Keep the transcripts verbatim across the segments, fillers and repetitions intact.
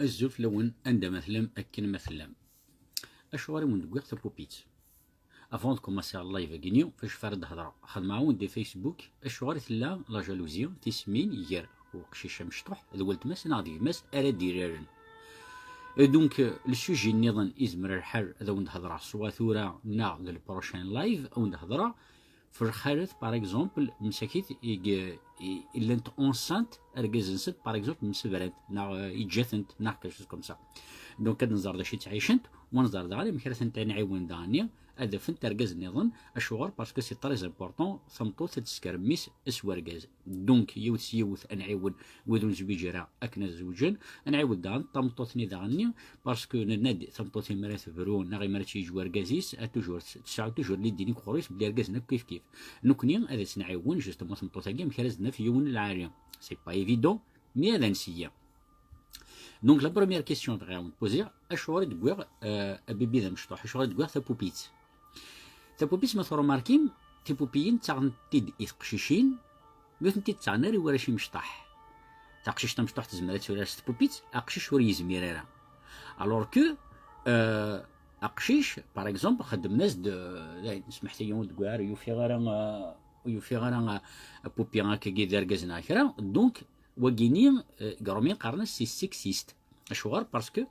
Azul fell-awen, anda ma tellam, akken ma tellam. Acuɣer i wen-d-wwiɣ tapupit? Avant de commencer live-agi-nni, fac fara d-hedreɣ, xedmeɣ-awen-d di Facebook, acuɣer i tella la jalousie, tismin, gar uqcic amecṭuḥ d weltma-s neɣ d gma-s ara d-iraren. Et donc, le sujet nniḍen izmer lḥal ad awen-d-hedreɣ swa tura neɣ d le prochain live, ad awen-d-hedreɣ f lxalat, par exemple, msakit i, i, i llant enceinte, argaz-nsent, par exemple, msebrant, neɣ, euh, iǧǧa-tent, neɣ quelque chose comme ça. Donc, ad nẓer d acu i ttɛicent, u ad nẓer daɣen amek ara tent-nɛiwen daɣenni ad afent argaz nniḍen. Acuɣer? Parce que c'est très important, tameṭṭut ad tesker mmi-s s wergaz. Donc, yiwet s yiwet ad nɛiwen wid ur nezwiǧ ara akken ad zewǧen, ad nɛiwed daɣen tameṭṭut-nni daɣenni, parce que nenna-d tameṭṭut imi ara tebru neɣ imi ara tt-yeǧǧ wergaz-is, ad toujours tesɛu toujours l'idée-nni deg uxxur-is belli argaz-nni akk kif kif. Nekni ad as-nɛiwen justement tameṭṭut-agi amek ara as-d-naf yiwen n lɛali. C'est pas évident, mais ad nsiya. Donc la première question bɣiɣ ad wen-poziɣ, acuɣer i d-wwiɣ, euh, abibi d amecṭuḥ, acuɣer i d-wwiɣ tapupit? Tapupit, ma tṛumarkim, tipupiyin ttaɣent-id i teqcicin, nutenti ttaɣen ara i warrac imecṭaḥ. Taqcict tamecṭuḥt tezmer ad turar s tpupit, aqcic ur yezmir ara. Alors que, euh, aqcic, par exemple, xeddmen-as-d, euh, dayen, smeḥt-iyi ur d-wwiɣ ara, ur yufiɣ ara, euh, ur yufiɣ ara, euh, apupi akkagi d argaz neɣ kra. Donc, wagini, euh, deg Ṛumyen qqaren-as c'est sexiste. Acuɣer? Parce que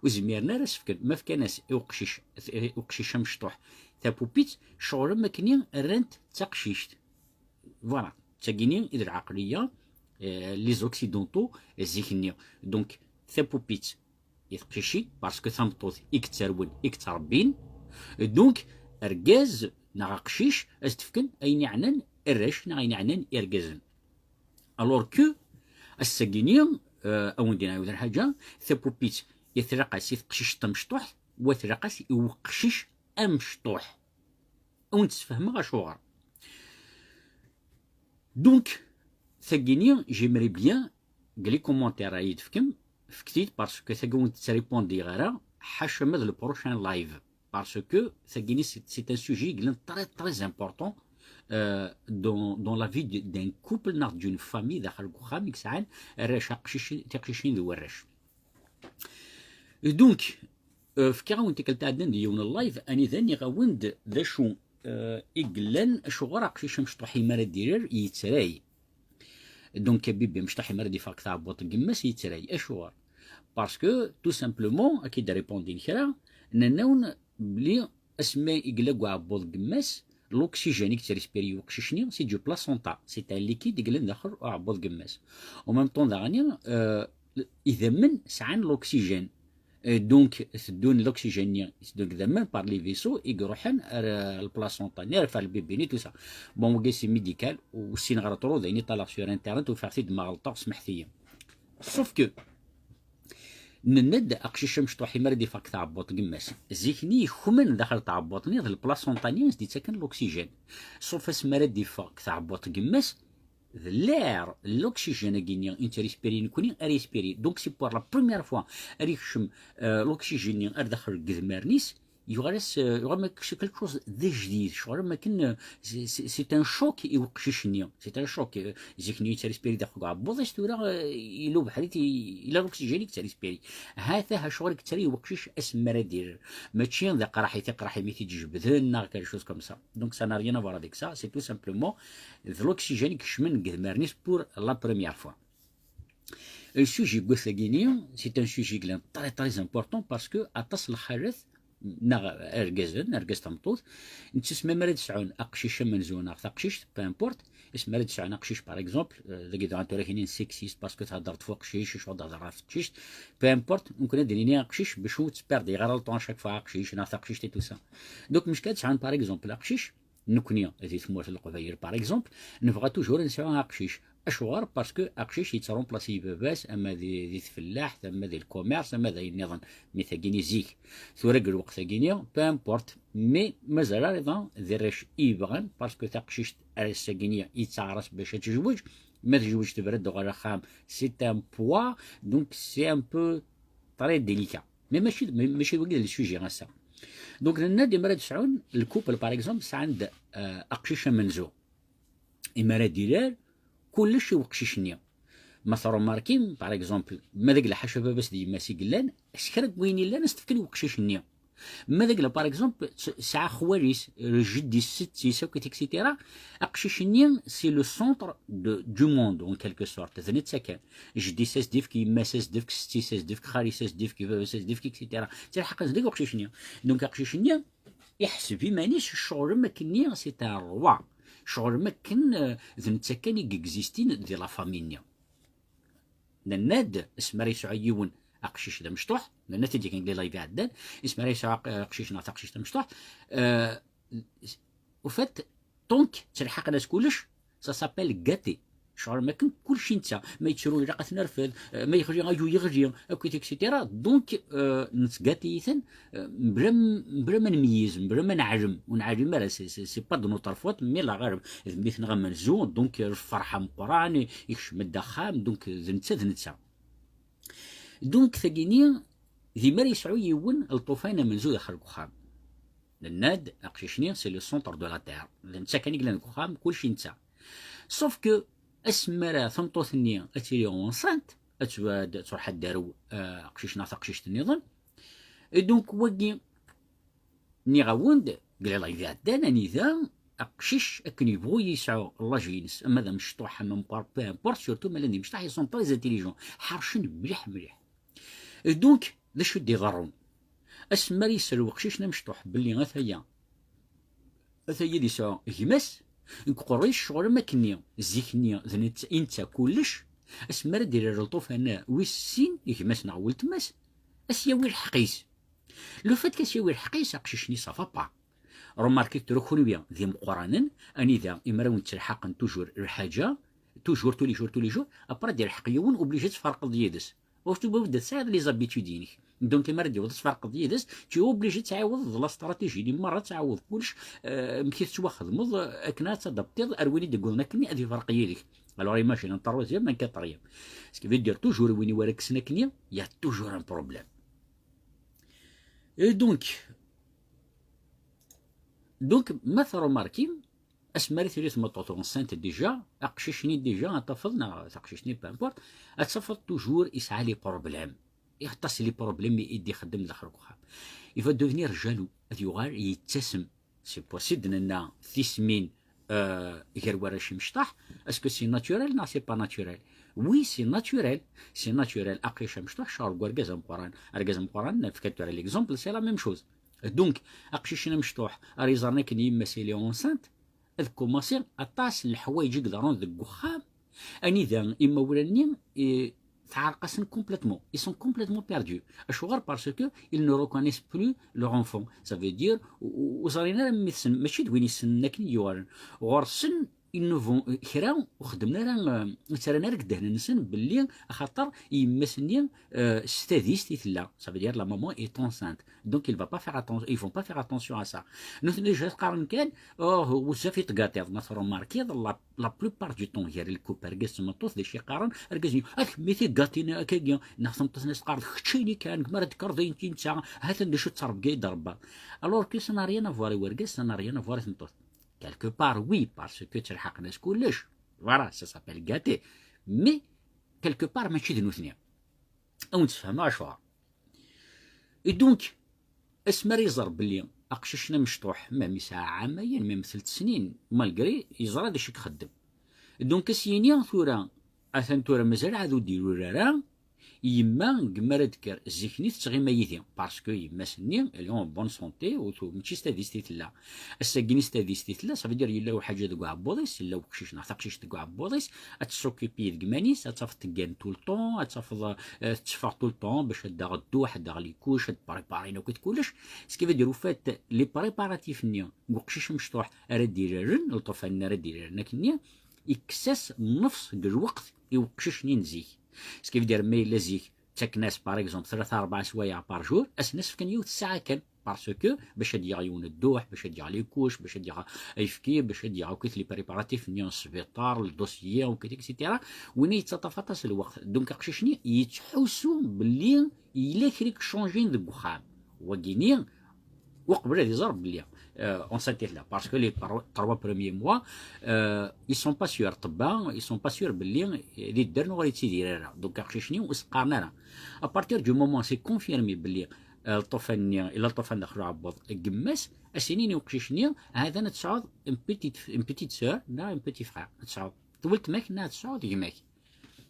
ur zmiren ara s-fken. Ma fkan-as i uqcic, i uqcic amecṭuḥ tapupit, ccɣel am akken rran-t d taqcict. Voilà, d tagini i d lɛaqliya, euh, les occidentaux, euh, zik-nni. Donc, tapupit i teqcicin, parce que tameṭṭut i yettarwen, i yettrebbin. Donc, argaz neɣ aqcic, ad s-d-fken ayen iɛnan arrac neɣ ayen iɛnan irgazen. Alors que, ass-agi-nni, euh, ad wen-d-iniɣ yiwet n lḥaǧa, tapupit i tlaq-as i teqcict tamecṭuḥt, wa tlaq-as i uqcic amecṭuḥ. Ad wen-d-sfehmeɣ acuɣer. Donc, tagini, j'aimerais bien, deg les commentaires ara yi-d-tefkem, fket-id, parce que tagi ur wen-tettripondiɣ ara, ḥaca ma d le prochain live. Parce que tagini, c'est, c'est un sujet qui est très, très important, euh, dans, dans la vie de, d'un couple, neɣ d'une famille, daxel n uxxam, i yesɛan arrac, aqcic, tiqcicin d warrac. Donc, euh, fkiɣ-awen tikkelt iɛeddan di yiwen n live, anida nniɣ-awen-d d acu, euh, i yellan, acuɣer aqcic amecṭuḥ imi ara d-irar yettray. Donc, abibi amecṭuḥ imi ara d-iffeɣ deg tɛebbuḍt n yemma-s yettray. Acuɣer? Parce que, tout simplement, ad k-id-répondin kra, nnan-awen belli asmi i yella deg uɛebbuḍ n yemma-s, l'oxygène i yettrispiri uqcic-nni, c'est du placenta, c'est un liquide i yellan daxel uɛebbuḍ n yemma-s. En même temps, daɣen, euh, idammen sɛan l'oxygène. Euh, donc, teddun l'oxygène-nni, teddun deg idammen par les vaisseaux, i iruḥen ar, euh, le placenta-nni, ar, ar lbibi-nni, tout ça. Bon, wagi c'est médical, u ssineɣ ara truḍ, ayen i ṭṭalaɣ sur internet, ufiɣ-t-id ma ɣelṭeɣ, smeḥt-iyi. Sauf que, nenna-d aqcic amecṭuḥ imi ara d-iffeɣ deg tɛebbuḍt n yemma-s. Zik-nni yekmen daxel tɛebbuḍt-nni, d le placenta-nni i s-d-yettaken l'oxygène. Sauf asmi ara d-iffeɣ deg tɛebbuḍt n yemma-s, d l'air, l'oxygène-agi-nni i nettirispiri nekni ara yispiri. Donc c'est pour la première fois ara yekcem, euh, l'oxygène-nni ar daxel n yedmaren-is, yuɣal-as, euh, yuɣal ma quelque chose d ajdid, ccɣel am akken, euh, c'est, c'est, c'est un choc i uqcic-nni, c'est un choc, euh, zik-nni yettirispiri daxel n uɛebbuḍ-is, tura, euh, yella ubeḥri, yella l'oxygène i yettirispiri. Ha-t-a ccɣel i yettari uqcic asmi ara d-irar. Mačči d aqraḥ i tiqraḥ imi t-id-jebden, neɣ quelque chose comme ça. Donc ça n'a rien à voir avec ça, c'est tout simplement de l'oxygène i yekecmen deg yedmaren-is pour la première fois. Le sujet n wass-agi-nni, c'est un sujet qui est très, très important parce que aṭas n lxalat, neɣ argazen, argaz tameṭṭut, netta asmi ara d-sɛun aqcic amenzu neɣ taqcict, peu importe, asmi ara d-sɛun aqcic, par exemple, euh, dagi daɣen tura kinin sexiste, parce que thedreḍ f uqcic, acu d-hedreḍ ɣef teqcict, peu importe, mumkin ad d-nini aqcic, bac ur ttperdiɣ ara le temps à chaque fois aqcic, neɣ taqcict et tout ça. Donc, mecka ad sɛun, par exemple, aqcic, nekni di tmurt n Leqbayel, par exemple, nebɣa toujours ad nesɛu aqcic. Acuɣer? Parce que aqcic yettremplace baba-s, ama di, di tfellaḥt, ama di le commerce, ama d ayen nniḍen. Mi tagini zik. Tura deg lweqt-agini, peu importe. Mais mazal ara d arrac i yebɣan, parce que taqcict ar ass-agini yettaɛer-as bac ad tezweǧ. Ma tezweǧ tebra-d ɣer axxam, c'est un poids, donc c'est un peu très délicat. Mais mačči, ma-, mačči d wagi d le sujet ass-a. Donc, nenna-d imi ara d-sɛun, le couple, par exemple, sɛan-d, euh, aqcic amenzu. Imi ara d-irar, kullec i uqcic-nni. Ma tṛumarkim, par exemple, ma deg lḥaca baba-s d yemma-s i yellan, s kra n wayen yellan, a s-t-fken i weqcic-nni. Ma deg la, par exemple, s-, sɛa xwali-s, jeddi-s, setti-s, akk, et cetera. Aqcic-nni, c'est le centre de, du monde, en quelque sorte. D netta kan. Jeddi-s a s-d-ifk, yemma-s a s-d-ifk, setti-s a s-d-ifk, xali-s a s-d-ifk, baba-s a s-d-ifk, et cetera. Ttilḥaqen-t deg uqcic-nni. Donc, aqcic-nni, iḥseb iman-is ccɣel am akkenni, c'est un roi. Ccɣel am akken, euh, d netta kan i yegzistin di la famille-nni. Nenna-d, asmi ara yesɛu yiwen aqcic d amecṭuḥ, nenna-t-id yakan deg live iɛeddan, asmi ara yesɛu aq-, aqcic neɣ taqcict d amecṭuḥ, euh, au fait, donc, ttelḥaqen-as kullec, ça s'appelle gâté. Ccɣel am akken kulci netta, ma yettru ilaq ad t-nerfed, euh, ma yeɣli ayu yeɣli, akk, et cetera. Donc, euh, nettgati-iten, euh, mebla m-, mebla ma nmeyyez, mebla ma neɛlem, ur neɛlem ara, c'est, c'est, c'est pas de notre faute, mais la ɣer d mmi-tneɣ amenzu, donc, euh, lferḥ ameqqran, i-, ikcem-d axxam, donc, d netta, d netta. Donc, tagini, dima ara yesɛu yiwen lṭufan amenzu daxel n uxxam. Nenna-d, aqcic-nni, c'est le centre de la terre. D netta kan i yellan deg uxxam, kulci netta. Sauf que, asmi ara tameṭṭut-nni ad tili enceinte, ad tu-, ad truḥ ad d-tarew, euh, aqcic neɣ taqcict nniḍen. Et donc, wagi, nniɣ-awen-d, deg live iɛeddan, anida aqcic akken yebɣu yesɛu l'âge-ines, ama d amecṭuḥ, ama meqqar, peu importe, surtout ma llan d imecṭaḥ, ils sont très intelligents, ḥercen mliḥ, mliḥ. Et donc, d acu i d-iḍerrun? Asmi ara yesserw uqcic n amecṭuḥ belli ataya, ataya di sɛu gma-s, deg uqerruy ccɣel am akkenni, zik-nni d netta, i netta kullec, asmi ara d-irar lṭufan wis sin, gma-s neɣ weltma-s, a s-yawi lḥeqq-is. Le fait qu'as yawi lḥeqq-is, aqcic-nni, ça va pas. Remarquez-t tura kunwi d imeqqranen, anida imi ara wen-ttelḥaqen toujours lḥaǧa, toujours, tous les jours, tous les jours, après ad d-ilḥeq yiwen, obligé ad tferqeḍ yid-s. Ur tebɣiḍ ad tesɛiḍ les habitudes-inek. Donc, imi ara d-yaweḍ ad tferqeḍ yid-s, tu es obligé ad tɛiwdeḍ la stratégie-nni merra, ad tɛiwdeḍ kullec, euh, amek i tettwaxedmeḍ, euh, akken ad tadaptiḍ ar win i d-yewwḍen akkenni ad iferq yid-k. Alors, imagine un troisième, un quatrième. Ce qui veut dire, toujours, win i wara kksen akkenni, il y a toujours un problème. Et donc, donc, ma tṛumarkim, asmi ara tili tmeṭṭut enceinte déjà, aqcic-nni déjà, ad tafeḍ, neɣ taqcict-nni, peu importe, ad tafeḍ toujours yesɛa les problèmes. Aṭas les problèmes i d-ixeddem daxel n uxxam. Il va devenir jaloux, ad yuɣal yettasem. C'est possible, nenna tismin, euh, gar warrac imecṭaḥ, est-ce que c'est naturel neɣ c'est pas naturel? Oui, c'est naturel. C'est naturel. Aqcic amecṭuḥ, ccɣel deg urgaz ameqqran. Argaz ameqqran, nefka tura l'exemple, c'est la même chose. Donc, aqcic-nni amecṭuḥ, ara yeẓren akken yemma-s elle est enceinte, ad commencer aṭas n leḥwayeǧ i iḍerrun deg uxxam, anida imawlan-nni, eh, teɛreq-asen complètement. Ils sont complètement perdus. Acuɣer? Parce que ils ne reconnaissent plus leur enfant. Ça veut dire, ur, ur ẓrin ara mmi-tsen, mačči d win yessnen akken i yuɣalen. Ɣur-sen, ils ne vont, kra ur xeddmen ara, euh, ur ttarran ara deg ddehn-nsen belli axaṭer yemma-s-nni, euh, s tadist i tella. Ça veut dire la maman est enceinte. Donc, il va pas faire atten-, ils vont pas faire attention à ça. Nutni déjà qqaren kan, oh, bezzaf i tgaṭiḍ. Ma tṛumarkiḍ, la, la plupart du temps, gar lkupr, argaz d tmeṭṭut, d acu i qqaren, argaz-nni, ak mmi tigaṭin akkagi, neɣ tmeṭṭut-nni s-teqqareḍ, keččini kan, ma ara d-tekkreḍ ayen tinsa, ha-t-an d acu d ttrebga i d-rebba. Alors que ça n'a rien à voir i urgaz, ça n'a rien à voir i tmeṭṭut. Quelque part, oui, parce que ttelḥaqen-as kullec. Voilà, ça s'appelle gâté. Mais, quelque part, mačči d nutni. Ad wen-d-sfehmeɣ acuɣer. Et donc, asmi ara iẓer belli aqcic-nni amecṭuḥ, même yesɛa ɛamayen, même telt snin, malgré yeẓra d acu i ixeddem. Donc, a s-yini tura, atan tura mazal ɛad ur d-ilul ara, yemma, deg mi ara d-tekker, zik-nni tettɣima yid-i, parce que yemma-s-nni, elle est en bonne santé, ur tu-, mačči s tadist i tella. Ass-agi-nni s tadist i tella, ça veut dire yella uḥaǧa deg uɛebbuḍ-is, yella uqcic neɣ taqcict deg uɛebbuḍ-is, ad tessokipi deg iman-is, ad tafeḍ teggan tout le temps, ad tafeḍ, euh, tetteffeɣ tout le temps bac ad d-taɣ dduḥ, ad d-taɣ les couches, ad d-préparer akk d kullec. Ce qui veut dire, au fait, les préparatifs-nni n uqcic amecṭuḥ ara d-iraren, lṭufan-nni ara d-iraren akkenni, yekkes-as nnefs deg lweqt i uqcic-nni n zik. Ce qui veut dire, ma yella zik ttaken-as, par exemple, tlata rebɛa swayeɛ par jour, asen-as fkan yiwet ssaɛa kan. Parce que bac ad yaɣ yiwen dduḥ, bac ad yaɣ les couches, bac ad yaɣ ayefki, bac ad yaɣ akk les préparatifs-nni n sbiṭar, le dossier, akk, et cetera. Winna yettaṭṭaf aṭas n lweqt. Donc, aqcic-nni yettḥussu belli yella kra i icangin deg uxxam. Wagini, uqbel ad iẓer belli euh, enceinte-là, parce que les par- trois premiers mois, euh, ils sont pas sûrs, ṭṭebba, ils sont pas sûrs belli d idder neɣ ur yettidir ara. Donc aqcic-nni ur s-qqaren ara. À partir du moment c'est confirmé belli, euh, lṭufan-nni, ila lṭufan daxel uɛebbuḍ n yemma-s, a s-inin i uqcic-nni, hada ad tesɛuḍ une petite, une petite sœur neɣ un petit frère, ad tesɛuḍ d weltma-k neɣ ad tesɛuḍ gma-k.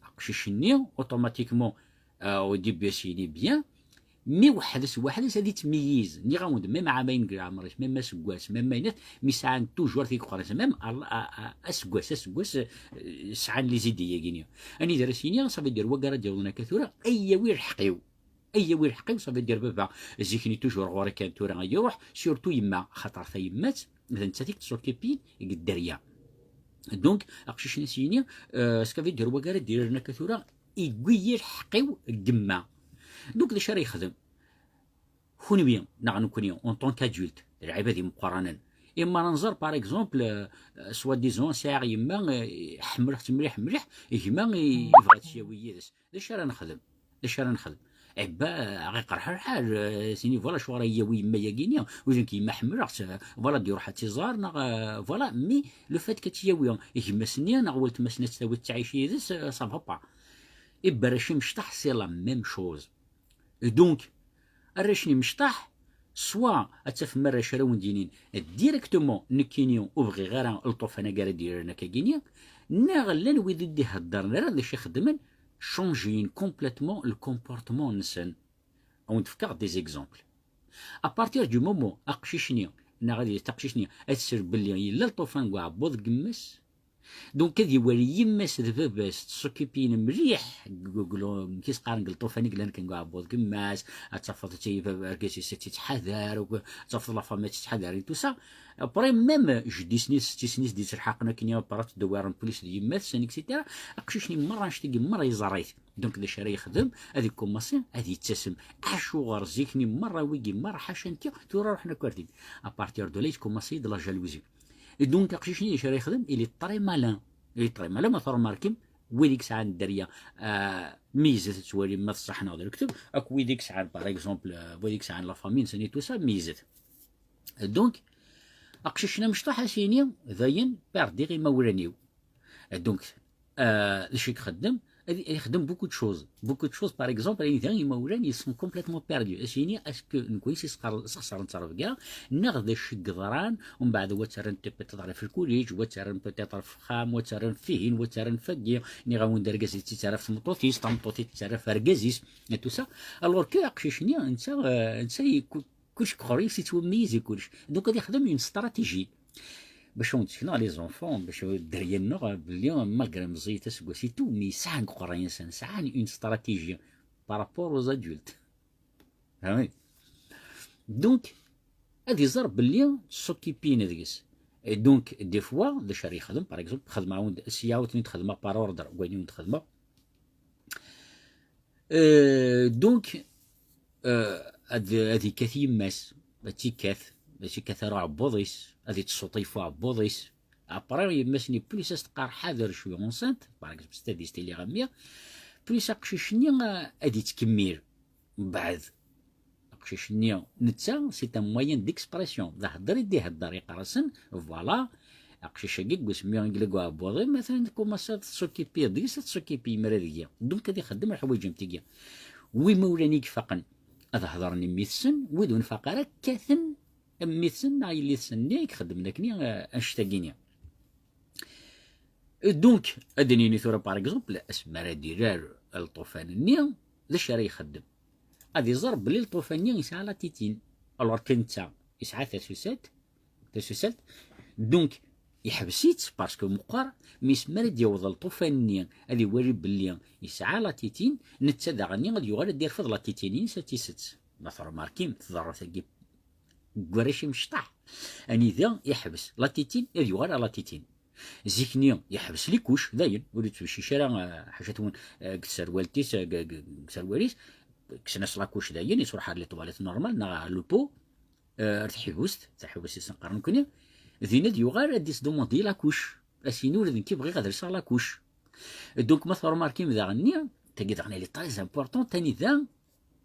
Aqcic-nni, automatiquement, euh, au début, a s-yini bien, mi weḥd-s, weḥd-s ad yettmeyyiz. Nniɣ-awen-d, même ɛamayen deg leɛmer-is, même aseggas, même ayennat, mi sɛan toujours tigexxrin-is, même al- a- a- aseggas, aseggas, euh, sɛan les idées-agi-nni. Anida ara s-yini, ça veut dire, wagi ara d-yawḍen akka tura, ay yawi lḥeqq-iw. Ay yawi lḥeqq-iw, ça veut dire baba, zik-nni toujours ɣur-i kan tura ay iruḥ, surtout yemma, xaṭer tayemmat, d nettat i yettṣukipin deg dderya. Donc, aqcic-nni a s-yini, euh, ça veut dire wagi ara d-irren akka tura, iwwi-yi lḥeqq-iw deg yemma. Donc, d acu ara yexdem? Kunwi, neɣ nekni, en tant qu'adulte, d lɛibad imeqqranen. Imma ara nẓer, par exemple, euh, euh, soi-disant, sɛiɣ yemma, euh, ḥemmleɣ-tt mliḥ, mliḥ, gma i- yebɣa ad tt-yawi yid-s. D acu ara nexdem? D acu ara nexdem? Eh ben, ɣ-iqerḥ lḥal, euh, s-ini, voilà, acuɣer ara yi-yawi yemma-yagi-nni, ur d nekk yemma ḥemmleɣ-tt, euh, voilà, d-iruḥ ad tt-iẓer, neɣ, euh, voilà, mais le fait que tt-yawi gma-s-nni, neɣ weltma-s-nni ad tt-tawi ad tɛic yid-s, euh, ça va pas. Ibarrac imecṭaḥ, c'est la même chose. Et donc, arrac-nni imecṭaḥ, soit ad tafem arrac ara wen-d-yinin directement, nekkini ur bɣiɣ ara lṭufan-agi ara d-yerren akkagi-nni, neɣ llan wid ur d-iheddren ara, d acu i xeddmen, changin complètement le comportement-nsen. Ad wen-d-fkeɣ des exemples. À partir du moment aqcic-nni, neɣ ad taqcict-nni ad tsel belli yella lṭufan deg uɛebbuḍ n yemma-s, donc ad iwali yemma-s d baba-s ttṣukipiyen mliḥ deg, deg, deg, amek i s-qqaren, deg lṭufan i yellan kan deg uɛebbuḍ n yemma-s, ad tafeḍ argaz-is ad tt-ittḥadar, ad tafeḍ la famille ad tt-ittḥadar et tout ça. Après, même jeddi-s-nni, setti-s-nni d-ittelḥaqen akken i para ttdewwiren plus d yemma-tsen, et cetera. Aqcic-nni merra, annect-agi merra yeẓra-t. Donc, d acu ara yexdem? Ad ikkumaṣi ad yettasem. Acuɣer zik-nni merra wigi, merra ḥaca nekki, tura ruḥen akk ar din. À partir de là, yettkumaṣi-d la jalousie. Et donc, aqcic-nni, d acu ara yexdem? Il est très malin. Il est très malin, ma tṛemarkim, wid i yesɛan dderya, euh, meyyzet ad twalim ma d ṣṣeḥ neɣ d lekdeb, akk wid i yesɛan, par exemple, euh, wid i yesɛan la famille-nsen et tout ça, meyyzet. Donc, aqcic-nni amecṭuḥ a s-yini, dayen, perdiɣ imawlan-iw. Donc, euh, d acu i ixeddem? Ad ixeddem beaucoup de choses. Beaucoup de choses, par exemple, anida imawlan, ils sont complètement perdus. A s-yini, est-ce que nekni i s-isxer-, sxeṣren ttrebga, neɣ d acu i yeḍran, umbeɛd wa ttarran peut-être ɣer lkuliǧ, wa ttarran peut-être ɣer uxxam, wa ttarran fihin, wa ttarran fagi, nniɣ-awen-d argaz i tt-ittarra f tmeṭṭut-is, tameṭṭut i tt-ittarra f argaz-is, et tout ça. Alors que aqcic-nni, netta, euh, netta i ku-, kullec deg uxxer-is yettwemmiyiz i kullec. Donc ad ixdem une stratégie. Bac ad wen-d-sekneɣ les enfants, bac dderya-nneɣ, belli malgré meẓẓiyit aseggas et tout, mais sɛan deg uxxer-nsen, sɛan une stratégie par rapport aux adultes. Fehmem? Donc, ad iẓer belli ttṣukipiyen deg-s. Et donc, des fois, d acu ara yexdem, par exemple, xedmeɣ-awen-d, sya ur ten-id-xedmeɣ par ordre, deg wayen i wen-d-xedmeɣ. Euh, donc, euh, ad, ad ikkat yemma-s, ad tt-ikkat, ad tt-ikkat ar uɛebbuḍ-is, ad ittṣuṭif uɛebbuḍ-is. Après, yemma-s-nni, plus as-teqqar ḥader cwi enceinte, par exemple, c'est-à-dire, tili ɣer mmi, plus aqcic-nni, euh, ad ittkemmil. Mbeɛd, aqcic-nni, netta, c'est un moyen d'expression. D ahedder i d-ihedder iqersen, voilà. Aqcic-agi, deg wasmi i yella deg uɛebbuḍ-im, atan tkumaṣiḍ ad tettṣukipiḍ deg-s, ad tettṣukipi imra deg-i. Donc, ad ixeddem leḥwayeǧ am tigi. Wi imawlan i ifaqen ad hedren i mmi-tsen, wid ur nfaq ara kkaten mmi-tsen neɣ yelli-tsen-nni i ixeddmen akkenni, eh, annect-agi-nni. Donc, ad d-nini tura, par exemple, asmi ara d-irar lṭufan-nni, d acu ara ixeddem? Ad iẓer belli lṭufan-nni yesɛa la tétine. Alors que netta yesɛa tasusat, tasusat. Donc, yeḥbes-itt parce que meqqer, mais asmi ara d-yaweḍ lṭufan-nni ad iwali belli yesɛa la tétine, netta daɣen-nni ad yuɣal ad d-irfed la tétine-ines ad tt-isett. Ma tṛemarkim, tḍerru tagi deg warrac imecṭaḥ. Anida yeḥbes la tétine, ad yuɣal ar la tétine. Zik-nni yeḥbes les couches, dayen, ur yettbeccic ara, eh, ḥaca-twen, eh, deg tserwalt-is, eh, deg, deg, deg tserwal-is, kksen-as la couche dayen, yettruḥ ar les toilettes normales, neɣ ar le pot, eh, ar tḥibust, taḥibust i s-neqqar nekkni, din ad yuɣal ad d-isdumandi la couche. A s-yini ula d nekk bɣiɣ ad lseɣ la couche. Donc, ma tṛemarkim daɣen-nni, tagi daɣen, elle est très importante, anida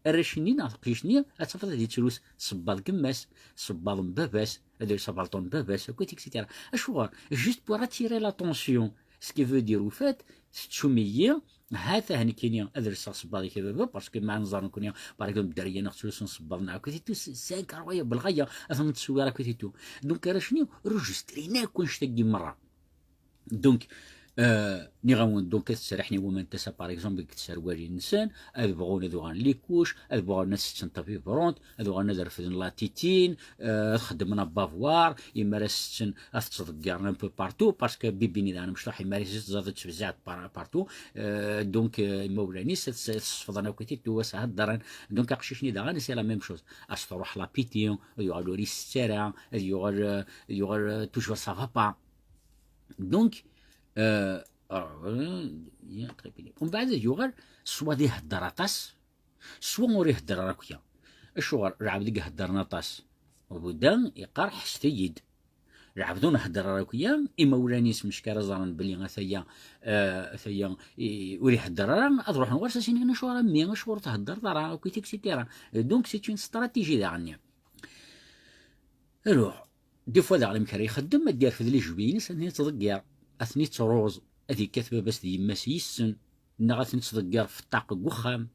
arrac-nni neɣ teqcict-nni ad tafeḍ ad yettrus sebbaḍ n yemma-s, sebbaḍ n baba-s, ad yers abalṭun n baba-s, akk et cetera. Acuɣer? Juste pour attirer l'attention. Ce qui veut dire, au fait, tettum-iyi, ha-t-ah nekkini ad rseɣ sebbaḍ-ik a baba, parce que ma nẓer nekkni, par exemple, dderya neɣ ttrusun sebbaḍ neɣ akk et tout, c'est incroyable, lɣaya, ad ten-nettṣewwir akk et tout. Donc, arrac-nni, rejistrin akk annect-agi merra. Donc, euh, nniɣ-awen, donc, ad ttserriḥen i waman n tasa, par exemple, deg tserwalin-nsen, ad bɣun ad uɣalen les couches, ad bɣun ad setten tabiberont, ad uɣalen ad refden la tétine, euh, ad xeddmen abavoir, imi ara setten ad ttḍeggiren un peu partout, parce que bibini daɣen amecṭuḥ, imi ara teẓẓaḍ ad tfezziɛeḍ par-, partout, euh, donc, euh, imawlan-is ad s-, ad sefḍen akk et tout, ad s-heddren. Donc, aqcic-nni daɣen, c'est la même chose. Ad s-truḥ la pitié, ad yuɣal ur isett ara, ad yuɣal, euh, yuɣal, euh, toujours ça va pas. Donc, euh, alors, euh, il y a un trépied. Umbeɛd ad yuɣal, soit ad ihedder aṭas, soit ur ihedder ara akya. Acuɣer? Lɛebd i iheddren aṭas, ubuda yeqqar: "Ḥesset-iyi-d." Lɛebd ur nhedder ara akya, imawlan-is mecka ara ẓren belli ataya, euh, ataya, i-, ur ihedder ara, ad ruḥen ɣur-s, ad s-inin: "Acuɣer a mmi, acuɣer ur theddreḍ ara akya, et cetera." Donc, c'est une stratégie daɣen-nni. Alors, des fois daɣen amek ara ixeddem, ad d-yerfed les jouets-ines, ad ten-ittḍeggir, ad ten-ittruẓ, ad yekkat baba-s d yemma-s yis-sen, neɣ ad ten-ittḍeggir f ṭṭaq deg uxxam.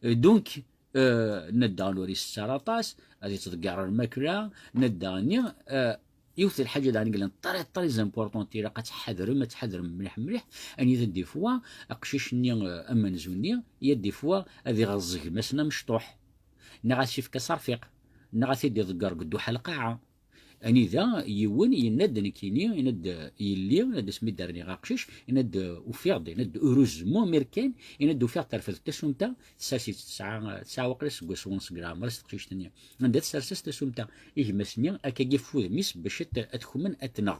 Euh, donc, euh, nadda ur isett ara aṭas, ad ittḍeggir lmakla, nadda-nni, euh, yiwet n lḥaǧa daɣen i yellan très, très importante, ilaq ad tḥadrem, ad tḥadrem mliḥ, mliḥ, anida des fois, aqcic-nni, euh, amenzu-nni, il y a des fois, ad iɣeẓẓeg gma-s-nni amecṭuḥ, neɣ ad s-ifk aserfiq, neɣ ad t-id-iḍegger deg dduḥ lqaɛa. Anida yiwen yenna-d nekkini, yenna-d yelli, yenna-d asmi d-rniɣ aqcic, yenna-d ufiɣ-d, yenna-d heureusement, mirkan, yenna-d ufiɣ-d terfed tasumta, tsers-itt, tesɛa, tesɛa waqila seg wass wunṣ deg leɛmer-is teqcict-nni. Anda tsers-as tasumta i gma-s-nni, akka yif wudem-is bac ad t-, ad t-kmen ad t-tneɣ.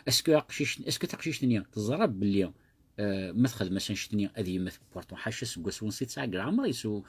Est-ce que aqcic, est-ce que taqcict-nni teẓra belli, euh, ma texdem-as annect-nni ad yemmet? Pourtant, ḥaca, seg wass wunṣ i tesɛa deg leɛmer-is, u-,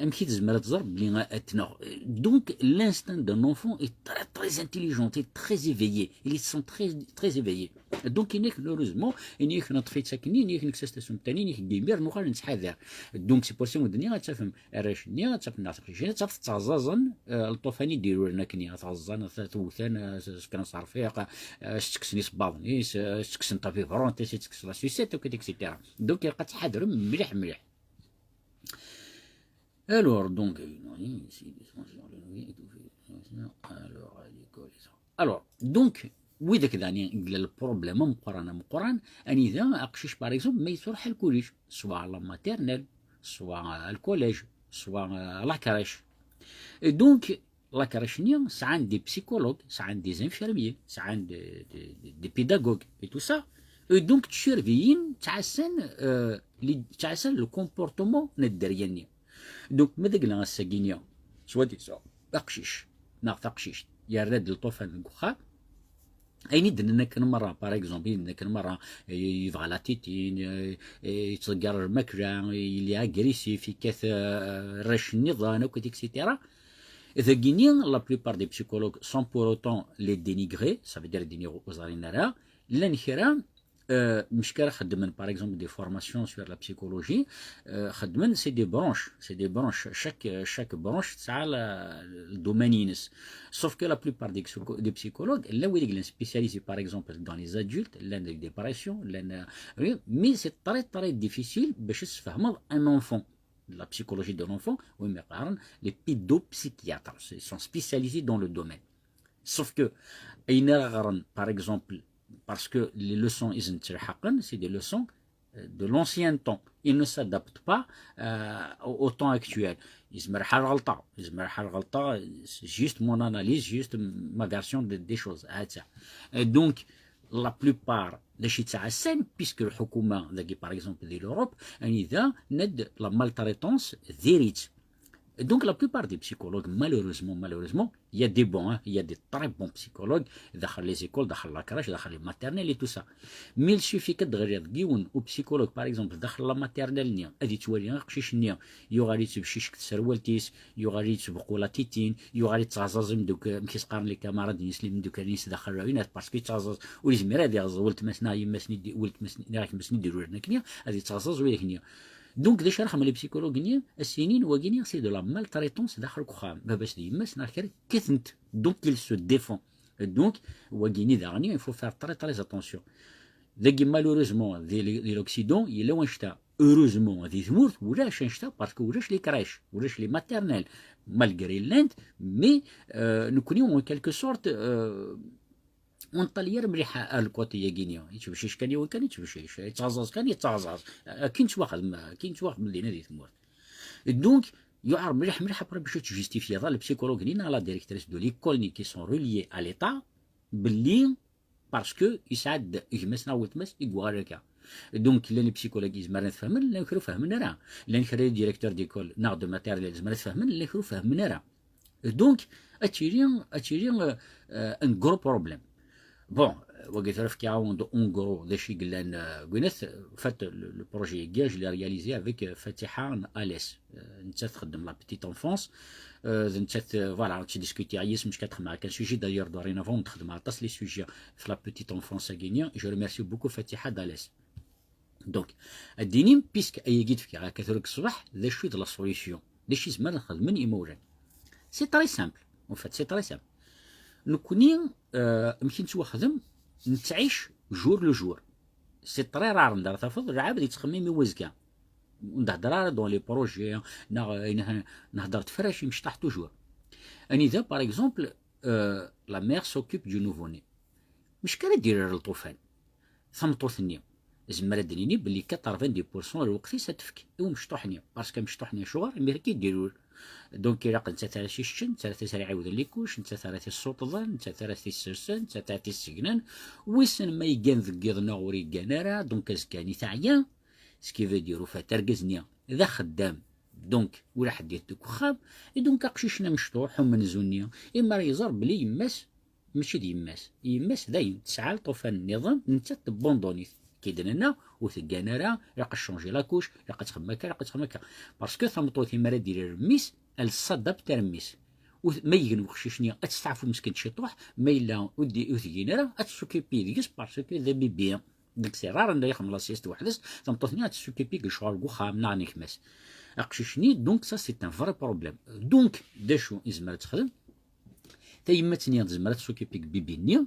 amek i tezmer ad tẓer belli a-, ad t-tneɣ? Donc, l'instinct d'un enfant est très, très intelligent, est très éveillé. Il est sent très, très éveillé. Donc, yenna-k, heureusement, yenna-k, neṭṭef-itt akkenni, yenna-k, nekkes-as tasumta-nni, yenna-k, imir nuɣal nettḥadar. Donc, c'est pour ça, ad tafem arrac-nni, ad tafem neɣ tiqcicin, ad tafeḍ ttɛeẓẓaẓen, euh, lṭufan i d-iruren akkenni, ad t-ɣeẓẓen, ad t-, ad t-wten, euh, ad s-fken aserfiq, euh, ad s-ttekksen isebbaḍen-is, euh, ad s-ttekksen tabiberont, ainsi de suite, et cetera. Donc, ilaq ad tḥadrem mliḥ, mliḥ. Alors, donc, alors, à l'école, alors, donc, widak daɣen i yella lproblème ameqqran, ameqqran, anida aqcic, par exemple, ma yettruḥ al collège, soit à la maternelle, soit à le collège, soit à la crèche. Et donc, la crèche-nni sɛan des psychologues, sɛan des infirmiers, sɛan des, des, des, des pédagogues et tout ça. Et donc, ttsurveillent, ttɛassan, euh, les, ttɛassan le comportement n dderya-nni. Donc, ma d agla ass-agi-nni, soi-disant, aqcic, neɣ taqcict, yerra-d lṭufan deg uxxam, ayen i d-nnan akken merra, par exemple, i d-nnan akken merra, eh, yebɣa la tétine, eh, eh, yettḍeggiṛ lmakla, il est agressif, yekkat, eh, arrac nniḍen, akk, et cetera. Dagini, la plupart des psychologues, sans pour autant les dénigrer, ça veut dire ad iniɣ ur ẓrin ara, llan kra, euh, mec ara xeddmen, par exemple, des formations sur la psychologie, euh, xeddmen, c'est des branches, c'est des branches. Chaque, chaque branche tesɛa la, le domaine-ines. Sauf que la plupart des, psycho-, des psychologues, llan wid i yellan spécialisés, par exemple, dans les adultes, llan deg dépression, llan, euh, oui, mais c'est très, très difficile باش تفهموا un enfant. La psychologie de l'enfant, oui, mais les pédopsychiatres, ils sont spécialisés dans le domaine. Sauf que, ayen ara ɣren, par exemple, parce que les leçons i sen-ttelḥaqen, c'est des leçons, euh, de l'ancien temps. Ils ne s'adaptent pas, euh, au, au temps actuel. Yezmer lḥal ɣelṭeɣ, yezmer lḥal ɣelṭeɣ, c'est juste mon analyse, juste ma version de, des choses. Ha-tt-a. Euh, donc, la plupart d acu i ttɛassan, puisque lḥukuma dagi, par exemple, di l'Europe, anida nenna-d la maltraitance diri-tt. Donc, la plupart des psychologues, malheureusement, malheureusement, il y a des bons, hein, il y a des très bons psychologues, daxel les écoles, daxel la crèche, daxel les maternelles et tout ça. Mais il suffit que d-ɣriɣ yiwen u psychologue, par exemple, daxel la maternelle-nni, ad yettwali aqcic-nni, yuɣal yettbeccic deg tserwalt-is, yuɣal yettbeqqu la tétine, yuɣal yettɣaẓaẓ imedduk-, amek i s-qqaren les camarades-ines, les imeddukal-ines daxel, parce que yettɣaẓaẓ, ur yezmir ad iɣeẓẓ weltma-s neɣ yemma-s, weltma-s neɣ gma-s i d-iruren akkenni, ad yettɣaẓaẓ widak-nni. Donc, d acu ara xedmen les psychologues-nni? Ad s-inin, wagini, c'est de la maltraitance daxel n uxxam. Baba-s d yemma-s neɣ kra, kkaten-t. Donc, il se défend. Donc, wagini daɣen, il faut faire très, très attention. Dagi, malheureusement, di, di l'Occident, yella wanect-a. Heureusement, di tmurt, ulac anect-a, parce que ulac les crèches, ulac les maternelles, malgré llant, mais, euh, nekkni, en quelque sorte, euh, ur neṭṭali ara mliḥ ar le côté-yagi-nni. Yettbeccic kan yiwen kan, yettbeccic. Yettaẓaẓ kan, yettaẓaẓ. Akken yettwaxdem, akken yettwaxdem dinna di tmurt. Donc, yuɛer mliḥ, mliḥ après bac ad tjustifyeḍ le psychologue-nni neɣ la directrice de l'école-nni qui sont reliés à l'État, belli parce que yesɛa-d gma-s neɣ weltma-s i yuɣal akka. Donc, llan les psychologues izemren ad fehmen, llan kra ur fehmen ara. Llan kra les directeurs d'école neɣ de maternelle izemren ad fehmen, llan kra ur fehmen ara. Donc, ad tili, ad tili, euh, euh, un gros problème. Bon, euh, wagi tura fkiɣ-awen-d en gros d acu i yellan, euh, deg winat. En fait, le, le projet-agi, je l'ai réalisé avec, euh, Fatiha Alès. Euh, nettat txeddem la petite enfance. Euh, d nettat, euh, voilà, ttdiscutiɣ yis-s, mačči kan txedmeɣ kan sujet. D'ailleurs, dorénavant, nexdem aṭas les sujets f la petite enfance-agi-nni. Je remercie beaucoup Fatiha Alès. Donc, ad d-inim, puisque ayagi d-fkiɣ akka tura deg ṣṣbeḥ, d acu i d la solution? D acu i zemren ad xedmen imawlan? C'est très simple. En fait, c'est très simple. Nekkni, euh, amek i nettwaxdem, nettɛic jour le jour. C'est très rare anda ara tafeḍ lɛebd yettxemmim i wazekka. Ur nehder ara dans les projets, neɣ, euh, nehdṛet f warrac imecṭaḥ toujours. Anida, par exemple, euh, la mère s'occupe du nouveau-né. Mačči kan ad d-irr lṭufan. Tameṭṭut-nni, zemmer ad d-nini belli quatre-vingt-dix pour cent n lweqt-is ad tefk i umecṭuḥ-nni, parce que amecṭuḥ-nni acuɣer? Imir akka i d-irur. Donc, ilaq nettat ara s-iseččen, nettat ara s-iɛiwden les couches, nettat ara t-issuṭṭḍen, nettat ara t-issersen, nettat ara t-issegnen. Wissen ma yeggan deg yiḍ neɣ ur yeggan ara, donc azekka-nni teɛya. Ce qui veut dire, ufat, argaz-nni d axeddam, donc ula ḥedd deg uxxam, et donc aqcic-nni amecṭuḥ, umenzu-nni, imi ara iẓer belli yemma-s mačči d yemma-s. Yemma-s dayen tesɛa lṭufan nniḍen, nettat tbundunit. Ki d-nenna, ur teggan ara, ilaq ad tchangi la couche, ilaq ad txemmem akka, ilaq ad txemmem akka. Parce que tameṭṭut imi ara d-irr mmi-s, elle s'adapte ar mmi-s. Ur t-, ma yeggan uqcic-nni, ad testeɛfu meskint ciṭuḥ, ma yella ur d-, ur teggan ara, ad tessukipi deg-s parce que d abibi. Donc, c'est rare anda ixdem la sieste weḥd-s, tameṭṭut-nni ad tessukipi deg lecɣal deg uxxam neɣ n gma-s. Aqcic-nni, donc, ça, c'est un vrai problème. Donc, d acu i tezmer ad texdem? Tayemmat-nni tezmer ad tessukipi deg bibi-nni,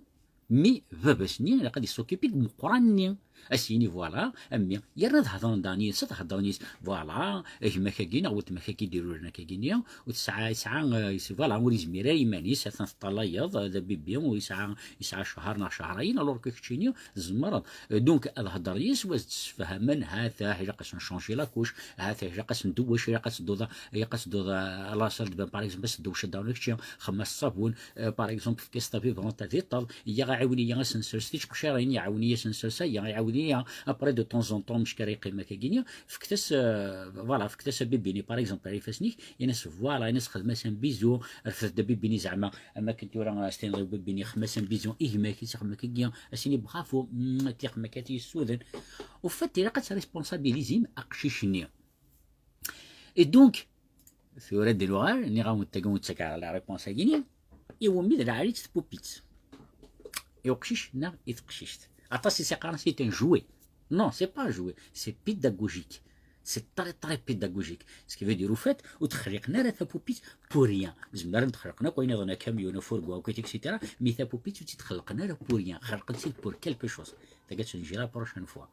mi baba-s-nni ilaq ad yessukipi deg umeqqran-nni. Ad s-yini, voilà, a mmi, yerna ad hedren daɣen yid-s, ad hedren yid-s, voilà, gma-k-agi neɣ weltma-k-agi d-iruren akkagi-nni, ur tesɛa, yesɛa, euh, yes-, voilà, ur yezmir ara iman-is, atan teṭṭalayeḍ, d abibi, ur yesɛa, yesɛa ccher neɣ cehrayen, alors que keččini tzemreḍ. Euh, donc, ad hedren yis-s, wa ad d-sefhamen, ha-t-ah, ilaq ad s-nchangi la couche, ha-t-ah, ilaq ad s-ndewwec, ilaq ad tedduḍ, ilaq ad tedduḍ, euh, à la salle de bain, par exemple, ad s-tdewwceḍ daɣen kečči, xemmem-as ṣṣabun, euh, par exemple, efk-as tapis branlant ad iṭṭeḍ, yya aɛiwen-iyi ad s-nsers ticeqcirin, iɛawen-iyi ad s-nsers aya, iɛawen-iyi, après de temps en temps, mec ara yeqqim akkagi-nni, fket-as, euh, voilà, fket-as abibi-nni, par exemple, ar ifassen-ik, ini-as, voilà, ini-as, xdem-as un bisou, rfed-d abibi-nni zeɛma, am akken tura, euh, s-tiniḍ i ubibi-nni, xdem-as un bisou, i gma-k, i s-ixdem akkagi, a s-ini bravo, mm, ad t-ixdem akka, ad t-yessuden. Au fait, ilaq ad tresponsabilizim aqcic-nni. Et donc, tura d-nuɣal, nniɣ-awen-d tagi ur ttakeɣ la réponse-agi-nni, iwumi d lɛali-tt tpupit? I uqcic neɣ i teqcict? Aṭas i s-iqqaren c'est un jouet. Non, c'est pas un jouet, c'est pédagogique. C'est très, très pédagogique. Ce qui veut dire, au fait, ur texliqen ara tapupit pour rien. Zemren ad xelqen akk ayen iḍen, akamyun, afurgu, akk, et cetera. Mais tapupit ur tt-id-xelqen ara pour rien. Xelqen-tt-id pour quelque chose. Tagi ad tt-neǧǧ la prochaine fois.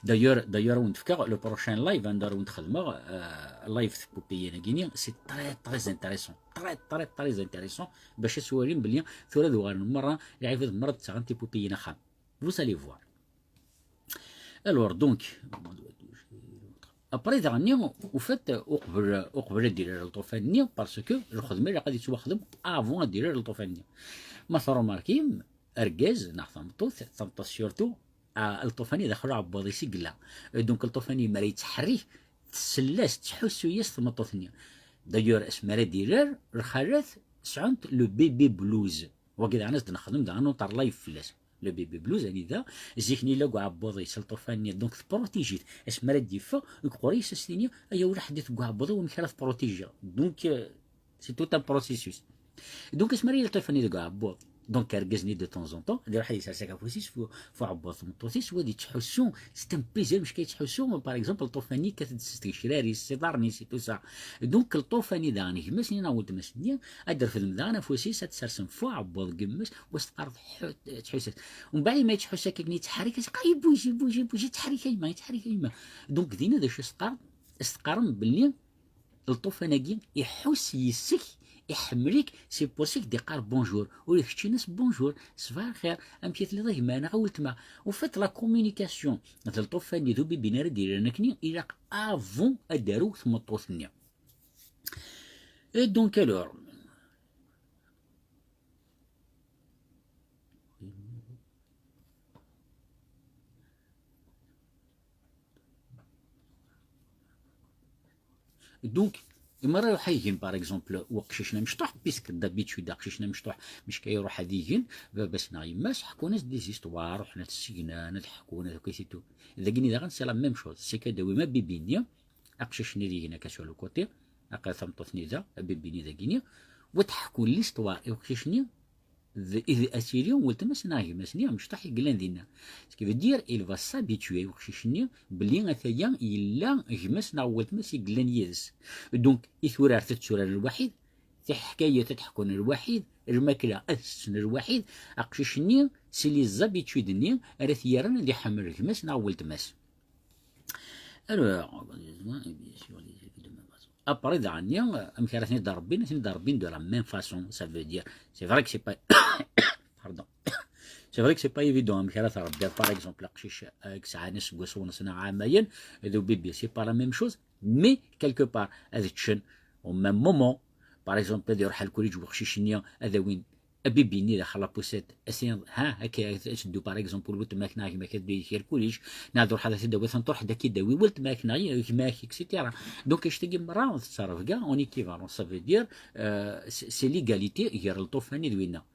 D'ailleurs, d'ailleurs, ad wen-d-fkeɣ le prochain live anda ara wen-d-xedmeɣ, euh, live tipupiyin-agi-nni, c'est très, très intéressant. Très, très, très intéressant. Bac ad twalim belli tura ad uɣalen merra, lɛibad merra ad d-ttaɣen tipupiyin axxam. Vous allez voir. Alors, donc, après, daɣen-nni, au fait, uqbel, uqbel ad d-irr lṭufan-nni, parce que lxedma ilaq ad yettwaxdem avant ad d-irr lṭufan-nni. Ma tṛumarkim, argaz neɣ tameṭṭut, tameṭṭut surtout, ah, lṭufan-nni daxel uɛebbuḍ-is i yella. Donc, lṭufan-nni mi ara yettḥerrik, tsell-as, tettḥussu-yas tmeṭṭut-nni. D'ailleurs, asmi ara d-irr, lxalat sɛunt le bébé blues. Wagi daɣen ad s-d-nexdem daɣen uṭer live fell-as. Le bébé blues, anida, zik-nni yella deg uɛebbuḍ-is, lṭufan-nni, donc tprotiji-t. Asmi ara d-yeffeɣ, deg uqerru-is ad s-tini, aya ula ḥedd deg uɛebbuḍ-iw, amek ara tprotijiɣ? Donc, euh, c'est tout un processus. Donc, asmi ara yili lṭufan-nni deg uɛebbuḍ, Donc, argaz-nni, de temps en temps, ad iruḥ ad yessers afus-is f uɛebbuḍ tmeṭṭut-is, u ad yettḥussu, c'est un plaisir, mec, ad yettḥussu, par exemple, lṭufan-nni yekkat-d s tgecrar-is, s iḍarren-is, et tout ça. Donc, lṭufan-nni daɣen, gma-s-nni neɣ weltma-s-nni, ad d-refden daɣen afus-is, ad t-sersen f uɛebbuḍ n gma-s, u ad s-teqqareḍ tḥu-, tḥuss-as. Umbeɛd, ma yettḥuss akka akken yettḥerrik, as-, "Ah, ibouge, ibouge, ibouge, yettḥerrik a yemma, yettḥerrik a yemma." Donc, dinna d acu i s-teqqar-, i s-teqqarem belli lṭufan-agi iḥuss yis-k, iḥemmel-ik, c'est pour ça i k-d-iqqar bonjour. Ula d kečč in-as bonjour, ṣbaḥ lxir, amek i telliḍ a gma neɣ a weltma? Au fait, la communication d lṭufan-nni d ubibi-nni ara d-yerren akkenni, ilaq avant ad d-tarew tmeṭṭut-nni. Et donc, alors, Donc, imi ara iruḥ ad igen, par exemple, uqcic-nni amecṭuḥ, puisque d'habitude aqcic-nni amecṭuḥ, mec, iruḥ ad igen, baba-s neɣ yemma-s ḥekkun-as des histoires, ruḥen ad t-ssegnan, ad ḥekkun, ad akk et tout. Dagini daɣen, c'est la même chose. C'est que ad d-tawim abibi-nni, aqcic-nni ad igen akka sur le côté, aql tameṭṭut-nni da, abibi-nni dagini, u ad ḥekkun l'histoire i uqcic-nni, d, i d, ad tili weltma-s neɣ gma-s-nni amecṭuḥ i yellan dinna. Ce qui veut dire, il va s'habituer, uqcic-nni, belli ataya yella gma-s neɣ weltma-s i yellan yid-s. Donc, i turart ad tturaren lwaḥid, tiḥkayat ad ḥekkun lwaḥid, lmakla ad tetten lwaḥid, aqcic-nni, c'est les habitudes-nni ara t-yerren ad iḥemmel gma-s neɣ weltma-s. Alors, après, daɣen, amek ara ten-id-rebbin? Ad ten-id-rebbin de la même façon, ça veut dire, c'est vrai que c'est pas, pardon, c'est vrai que c'est pas évident amek ara tṛebbiḍ, par exemple, aqcic, euh, yesɛan aseggas u nneṣ neɣ ɛamayen, d ubibi, c'est pas la même chose, mais quelque part, ad ččen au même moment, par exemple, ad iruḥ ar lkuliǧ weqcic-nni, ad awin abibi-nni daxel la poussette, as-tiniḍ, ha, akka ad teddu, par exemple, weltma-k neɣ gma-k ad ddu yid-k ar lkuliǧ, neɣ ad truḥeḍ ad t-id-tawiḍ, ad truḥeḍ ad k-id-tawi weltma-k neɣ gma-k, et cetera. Donc, annect-agi merra tettrebga en équivalence, ça veut dire, euh, c'est, c'est l'égalité gar lṭufan-nni d winna.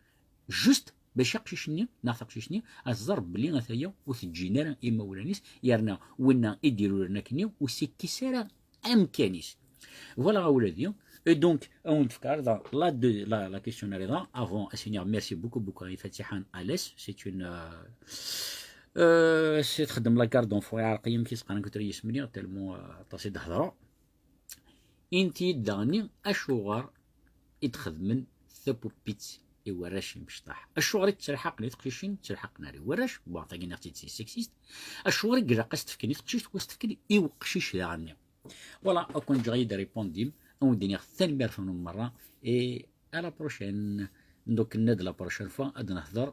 Juste bac aqcic-nni neɣ taqcict-nni ad tẓer belli ataya ur t-ǧǧin ara imawlan-is, yerna winna i d-iruren akkenni ur s-ikkis ara amkan-is. Voilà, a wladi. Et donc, ad wen-d-fkeɣ la, la, la question-nni, avant ad s-iniɣ merci beaucoup, beaucoup i Fatiḥa Ales. C'est une, euh, euh, c'est, txeddem la garde d'enfants, iɛreq-iyi amek i s-qqaren deg yisem-nni, tellement, euh, aṭas i d-hedreɣ. Inti-yi-d daɣen acuɣer i d-xedmen tapuppit i warrac imecṭaḥ? Acuɣer i ttelḥaqen i teqcicin, ttelḥaqen ar i warrac? Bon, tagi nniɣ-tt-id, c'est sexiste. Acuɣer i ilaq ad s-t-fken i teqcict, u ad s-t-fken i uqcic daɣen-nni? Voilà, ad ken-ǧǧeɣ ad yi-d-répondim, ad wen-d-iniɣ tanemmirt-nwen merra, et à la prochaine. Donc, nenna-d la prochaine fois, ad nehder,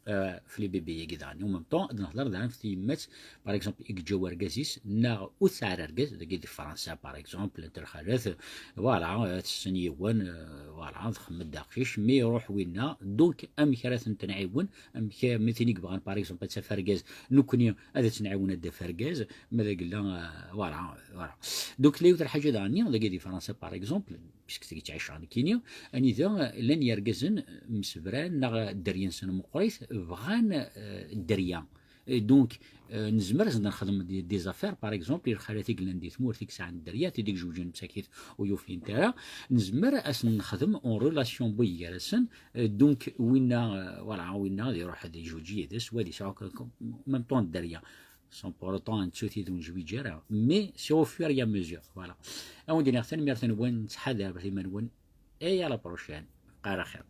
euh, f les bébés-agi daɣen. En même temps, ad nehder daɣen f tyemmat, par exemple, i yeǧǧa urgaz-is, neɣ ur tesɛi ara argaz, dagi di Fransa, par exemple, n terxalat, voilà, euh, tessen yiwen, euh, voilà, txemmem-d aqcic, mi iruḥ winna, donc, amek ara tent-nɛiwen, amek, mi tin i yebɣan, par exemple, ad taf argaz, nekkni ad tt-nɛiwen ad d-taf argaz, ma d agella, euh, voilà, voilà. Donc, tella yiwet n lḥaǧa daɣen-nni, dagi di Fransa, par exemple, puisque tagi ttɛiceɣ nekkini, anida llan yergazen msebran neɣ dderya-nsen meqqrit, bɣan, euh, dderya. Et donc, euh, nezmer ad nexdem des, des affaires, par exemple, i lxalat i yellan di tmurt i yesɛan dderya, tid i izewǧen msakit ur yufint ara, nezmer ad sen-nexdem en relation n wigi gar-asen, euh, donc, winna, euh, voilà, winna ad iruḥ ad ijuǧ yid-s, wa ad yesɛu, même temps, dderya. Sans pour autant ad nettu tid ur nezwiǧ ara. Mais c'est au fur et à mesure. Voilà. Ad wen-d-iniɣ tanemmirt-nwen, ttḥadaret iman-nwen. Et à la prochaine. Qqar axir.